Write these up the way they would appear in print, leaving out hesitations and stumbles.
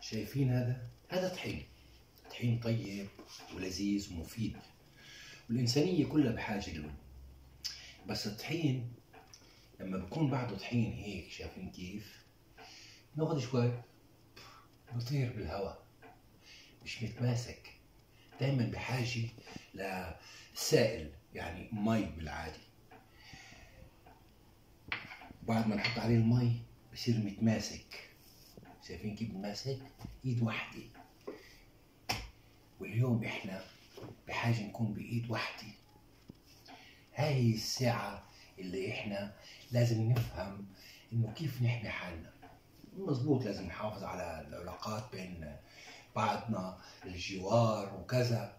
شايفين هذا؟ هذا طحين، طحين طيب ولذيذ ومفيد، والإنسانية كلها بحاجة له. بس الطحين لما بكون بعده طحين هيك، شايفين كيف؟ ناخذ شوي بطير بالهواء، مش متماسك، دايما بحاجة لسائل، يعني مي بالعادة. بعد ما نحط عليه المي بصير متماسك. شايفين كيف متماسك؟ ايد واحدة. واليوم احنا بحاجة نكون بايد واحدة. هاي الساعة اللي احنا لازم نفهم انه كيف نحمي حالنا. مظبوط، لازم نحافظ على العلاقات بين بعضنا، الجوار وكذا،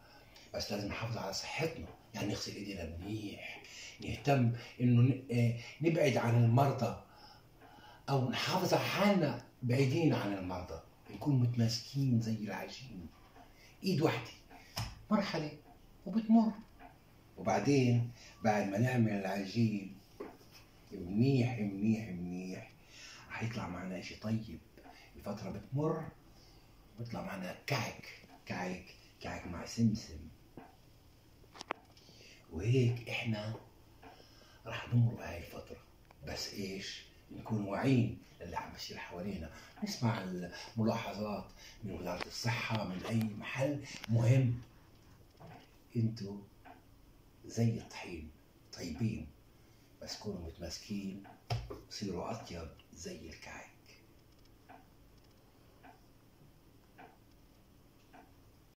بس لازم نحافظ على صحتنا، يعني نغسل ايدينا منيح، نهتم انه نبعد عن المرضى او نحافظ على حالنا بعيدين عن المرضى، نكون متماسكين زي العجين، ايد واحدة. مرحلة وبتمر، وبعدين بعد ما نعمل العجين منيح منيح منيح رح يطلع معنا اشي طيب. الفترة بتمر بيطلع معنا كعك كعك كعك مع سمسم، وهيك احنا رح نمر بهاي الفترة. بس ايش؟ نكون واعيين للي عم بيصير حوالينا، نسمع الملاحظات من وزارة الصحة، من اي محل مهم. انتو زي الطحين طيبين، بس كونوا متماسكين وصيروا اطيب زي الكعك.